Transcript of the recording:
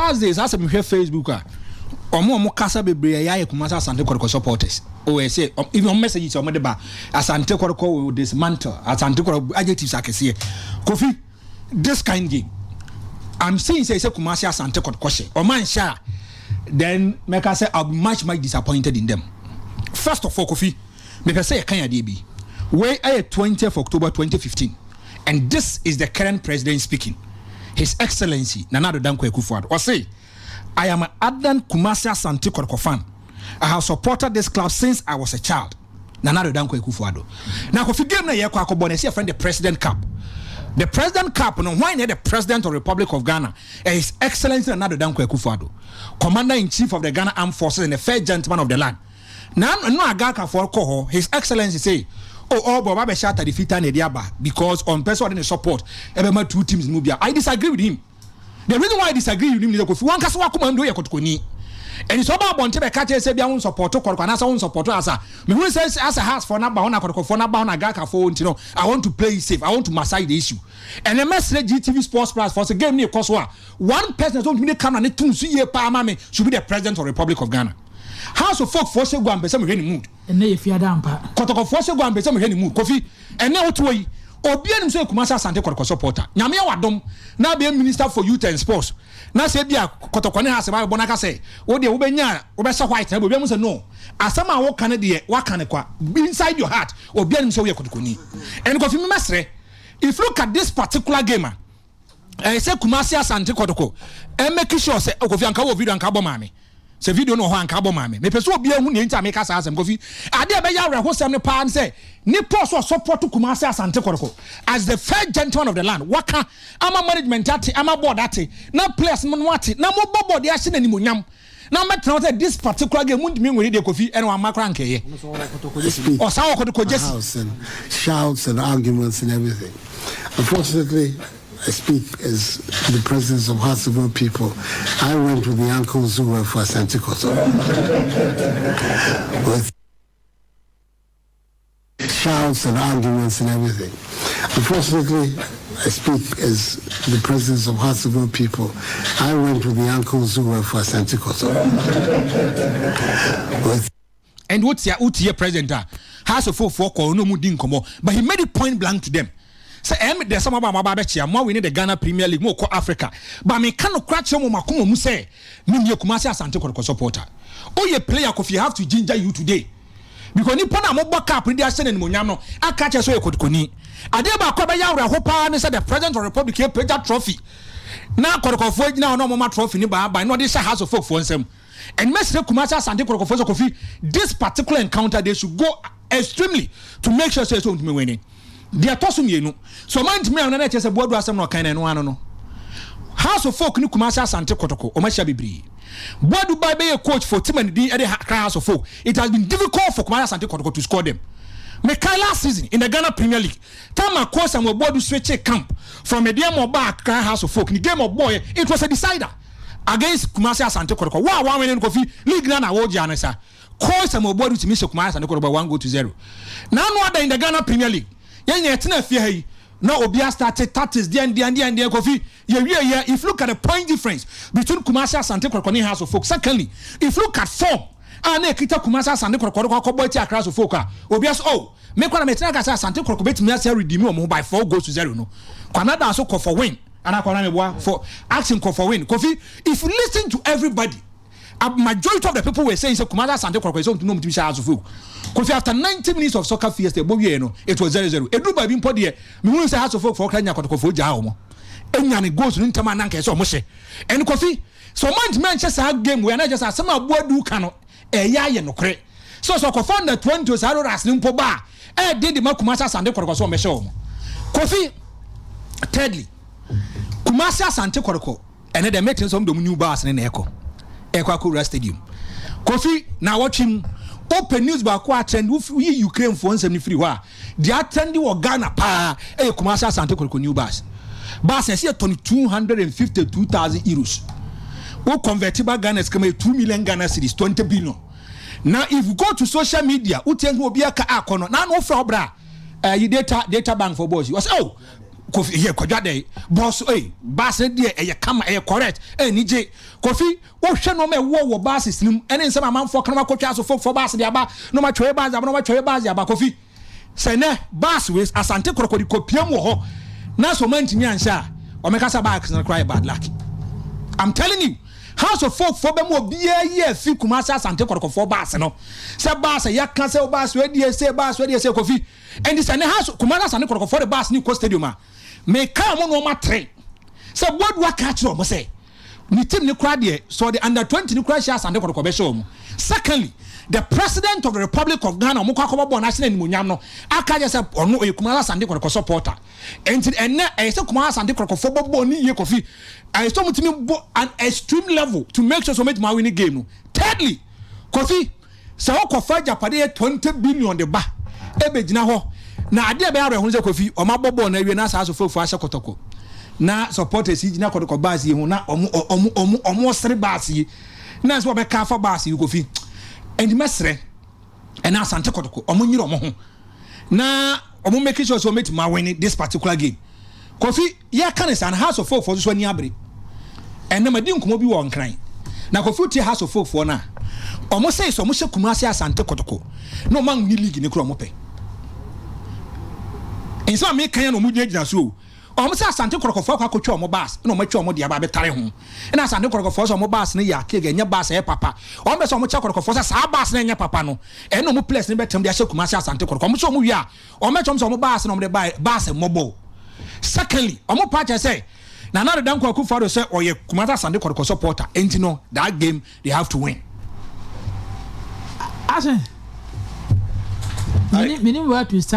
Past days, asɛ mehwɛ Facebook a, ɔmo kasa bebree ɛyɛ ayɛ Kumasi Asante Kɔtɔkɔ supporters o. Ɛsɛ even ɔmo messages ɔmo de ba, Asante Kɔtɔkɔ will dismantle Asante Kɔtɔkɔ, adjectives akɛseɛ. Kofi, this kind game I'm seeing sɛ Kumasi Asante Kɔtɔkɔ hyɛ, ɔmo anhyɛ a, then mɛka sɛ I'll be much much disappointed in them. First of all, Kofi, mepɛ sɛ yɛka yadeɛ bi wei ɛyɛ 20th October 2015, and this is the current president speaking, His Excellency Nana Addo Dankwa Akufo-Addo. Ɔse, "I am an ardent Kumasi Asante Kɔtɔkɔ fan. I have supported this club since I was a child." Nana Addo Dankwa Akufo-Addo. Na Kofi, game na yɛkɔ akɔbɔ no, ɛsɛ yɛfrɛ the President Cup. The President Cup no, why na the President of the Republic of Ghana, His Excellency Nana Addo Dankwa Akufo-Addo, Commander in Chief of the Ghana Armed Forces and the first gentleman of the land. Na no agakafoɔ kɔ hɔ, His Excellency say, oh, ɔbɔ ɔba bɛhyɛ atade fitaa na ɛde aba because ɔmpɛ sɛ ɔde ne support ɛbɛma two teams mu bia. I disagree with him. The reason why I disagree with him is Kofi, wɔn kasa wakoma mu de oyɛ Kɔtɔkɔni, ɛni sɛ ɔba abɔnten bɛka kyerɛ sɛ bia wɔn support Kɔtɔkɔ anaasɛ wɔn support asa mehun sɛ asa Hearts foɔ n'aba hɔ na Kɔtɔkɔfoɔ n'aba hɔ na Gakafoɔ nti no, I want to play it safe, I want to massage the issue. Ɛnɛ mɛsrɛ GTV Sports Plus for sɛ game ne kɔ so a, one person sɛ ɔntumi ne camera ne tum so yie paa ma me should be the President of the Republic of Ghana. Hearts of Oak foɔ hyɛ gu ampɛ sɛ mehwɛ ne mood. Ɛnɛ yɛ fiada ampa. Kɔtɔkɔfoɔ hyɛ gu ampɛ sɛ mehwɛ ne mood. Kofi, ɛnɛ wotoɔ yi, obi anim sɛ Kumasi Asante Kɔtɔkɔ supporter, Nyame yɛ wadom na abɛyɛ Minister for Youth and Sports, na sɛ bi a Kɔtɔkɔ ne ha asɛm abɛbɔ n'aka sɛ wo deɛ wobɛnya wobɛhyɛ white na obi amu sɛ no asɛm a woka no deɛ waka ne kwa inside your heart, obi anim sɛ woyɛ Kɔtɔkɔni. Ɛne Kofi, mi mɛsrɛ, if you look at this particular game a, ɛyɛ sɛ Kumasi Asante Kɔtɔkɔ ɛ make sure sɛ Kofi, anka wɔ video, anka bɔ maame sɛ video no wɔ hɔ, anka bɔ maame. Mepɛ sɛ obi ahu nea nti a meka saa asɛm. Kofi, adeɛ a ɛbɛyɛ awerɛhosɛm no paa ne sɛ nipa ɔso ɔsupport Kumasi Asante Kɔtɔkɔ as the first gentleman of the land waka ama management ate, ama board ate, na players no ate, na mobɔ board ahyɛ n'animonyam na mɛtena hɔ sɛ this particular game muntumi nwere deɛ. Kofi, ɛna wama kora nkɛyɛ ɔsan wɔ Kɔtɔkɔ jersey. House and shouts and arguments and everything. Unfortunately, I speak as the president of Hearts of Oak people. I went with the uncles who were for Asante Kotoko. With shouts and arguments and everything. Unfortunately, I speak as the president of Hearts of Oak people. I went with the uncles who were for Asante Kotoko. With And wotie president a, Hearts of Oak foɔ kɔ no mu di nkɔmmɔ, but he made it point blank to them sɛ ɛm deɛ sɛ mo aba, mo aba abɛkyia mo awin the Ghana Premier League, mo kɔ Africa, but me ka no kora kyerɛ mo makoma mu sɛ me nie Kumasi Asante Kɔtɔkɔ supporter. Oyɛ player, Kofi, have to ginger you today because nipa na mobɔ cap ne de ahyɛ n'animonyam no aka kyerɛ sɛ ɔyɛ Kɔtɔkɔni. Adeɛ baako a bɛyɛ awerɛho paa ne sɛ the President of the Republic yɛ pagya trophy na Kɔtɔkɔfoɔ gyina hɔ na ɔmoma trophy ne baaban na ɔde hyɛ Hearts of Oak foɔ nsam. And mɛsrɛ Kumasi Asante Kɔtɔkɔfoɔ sɛ, Kofi, this particular encounter, they should go extremely to make sure sɛ ɔntumi win. Deɛ ɛtɔ so mmienu so, ɔma ntumi a ɔno kyerɛ sɛ Boadu asɛm na ɔkan na ɛno ano no, Hearts of Oak ne Kumasi Asante Kɔtɔkɔ ɔmo ahyia bebree. Boadu ba bɛyɛ coach for team and din ɛde Accra Hearts of Oak, it has been difficult for Kumasi Asante Kɔtɔkɔ to score them. Mekai last season in the Ghana Premier League time a coach Samuel Boadu switch camp from Medeama ɔba Accra Hearts of Oak, ni game ɔbɔɔyɛ, it was a decider against Kumasi Asante Kɔtɔkɔ. Wa wa win Kofi, league na na wɔgye anisa coach Samuel Boadu tumi hyɛ Kumasi Asante Kɔtɔkɔ by 1 goal to 0. Na ano ada in the Ghana Premier League, yɛn nyɛ tena fie ha yi na obi start tactics deɛ deɛ deɛ deɛ. Kofi, yɛ wie yɛ, if you look at the point difference between Kumasi Asante Kɔtɔkɔ ne Hearts of Oak, secondly, if you look at form a na ekita Kumasi Asante Kɔtɔkɔ kɔ akɔbɔ eti Accra Hearts of Oak a, obi ase, oh, mekɔ na mɛtena kasa Asante Kɔtɔkɔ bɛtumi ase redeem wɔn by 4 goals to 0 no, Kwame da so kɔ for win ana kɔ na meboa for action kɔ for win. Kofi, if you listen to everybody, a majority of the people were saying say Kumasi Asante Kɔtɔkɔ sɛ ɔmo tumi hyɛ Hearts of Oak. Kofi, after 90 minutes of soccer fiesta ebo wie no, it was 0-0. Eduru baabi mpɔ deɛ, mihunu sɛ Hearts of Oak fɔ ɔkra nya Kɔtɔkɔ fo gyaa wɔn enya ne goals no ntɛm a nanka ɛsɛ ɔmo hyɛ. Ɛne Kofi, sɛ ɔmo ntumi anhyɛ saa game wei anaa kyɛ sɛ asɛm a Boadu ka no ɛyɛ ayɛ nokorɛ so ɔkɔfɔ under 20 saa roras ne mpo ba a ɛɛde de ma Kumasi Asante Kɔtɔkɔ so ɔmɛhyɛ wɔn. Kofi, thirdly, Kumasi Asante Kɔtɔkɔ ɛne dɛ mɛtene sɛ ɔmo de ɔmo new bus ne na ɛkɔ akɔwura stadium. Kofi, na awɔtwe mu open news baako atrend, woyi Ukraine foɔ nsɛm no firi hɔ a, deɛ atrend wɔ Ghana paa ɛyɛ Kumasi Asante Kɔtɔkɔ new bus. Bus ɛsɛ yɛ tɔn €252,000. Wo convert ba Ghana sika ma yɛ 2 million Ghana cedis, 20 billion. Na if you go to social media, wotie nso obi aka akɔ no na ano wofra ɔbra ɛyi data bank for boys, wɔsɛ, oh, Kofi yɛ kwadwa dɛ bɔs ɛy bus ne deɛ ɛyɛ kama, ɛyɛ correct, ɛni gye. Kofi, wohwɛ nneɛma ɛwɔ wɔ buses nim ɛne nsɛm amanfoɔ kan akɔtwa so fo bus de aba na ɔma twɛ bus aba na ɔma twɛ bus de aba. Kofi, sɛ nɛ bus wei Asante Kɔtɔkɔ de kɔpiem wɔ hɔ na sɛ ɔma ntumi anhyɛ a, ɔmɛka sɛ bus no koraa yɛ bad luck. I'm telling you, Hearts of Oak fo bɛ mu obiara yi afi Kumasi Asante Kɔtɔkɔfoɔ bus no sɛ bus yɛka sɛ bus wei die se, bus wei die se. Kofi, ɛnti sɛ ne Hearts Kumasi Asante Kɔtɔkɔfoɔ de bus ne kɔ stadium a, meka ɔmo nneɛma tere sɛ Boadu aka akyerɛ ɔmo sɛ ne team ne kora deɛ sɛ ɔde under 20 ne kora hyɛ Asante Kɔtɔkɔ bɛhyɛ ɔmo. Secondly, the President of the Republic of Ghana, ɔmo kɔ akɔbɔ bɔɔl n'ahyɛ n'animonyam no, aka kyerɛ sɛ ɔno ɔyɛ Kumasi Asante Kɔtɔkɔ supporter, nti ɛnɛ ɛyɛ sɛ Kumasi Asante Kɔtɔkɔfoɔ bɔ bɔɔl ne yie. Kofi, ɛyɛ sɛ ɔmo tumi bɔ an extreme level to make sure sɛ ɔmo tumi awin game no. Thirdly, Kofi, sɛ ɔkɔfa agyapade yɛ 20 billion de ba ebegyina hɔ na adeɛ bɛyɛ awerɛho sɛ, Kofi, ɔmo abɔ bɔɔl na awie na saa asofo ahyɛ Kɔtɔkɔ na supporters yi gyina Kɔtɔkɔ bus yi ho na ɔmo sere bus yi na sɛ ɔbɛka afa bus yi. Kofi, ɛnti mɛsrɛ ɛna Asante Kɔtɔkɔ ɔmo nyere ɔmo ho na ɔmo make sure sɛ ɔmo etumi awin this particular game. Kofi, yɛka ne saa na Hearts of Oak foɔ nso ani abere. Ɛnam adi nkɔmɔ bi wɔ Nkran na Kofi, tie Hearts of Oak foɔ no a, ɔmo sɛ ɔmo hyɛ Kumasi Asante Kɔtɔkɔ na ɔmo anwini league ne kura ɔmo pɛ nsɛm a meka yɛn na ɔmo gyinagyina so o. Ɔmo sɛ Asante Kɔtɔkɔfoɔ akɔ akɔtwa ɔmo bus na ɔmo atwa ɔmo de aba abɛtare ho, ɛna Asante Kɔtɔkɔfoɔ sɛ ɔmo bus no yɛ akege, ɛnyɛ bus ɛyɛ papa. Ɔmo bɛ sɛ ɔmo kyɛ Kɔtɔkɔfoɔ sɛ saa bus no ɛnyɛ papa no, ɛna ɔmo players no bɛtɛm de ahyɛ Kumasi Asante Kɔtɔkɔ. Ɔmo sɛ ɔmo wie a, ɔmo bɛkyɛ ɔmo sɛ ɔmo bus na ɔmo de ba bus mmɔbɔ. Secondly, ɔmo pa kyɛ sɛ Nana Addo Dankwa Akufo-Addo sɛ ɔyɛ Kumasi Asante Kɔtɔkɔ supporter, enti no that game they have to win. Asen mini where to start.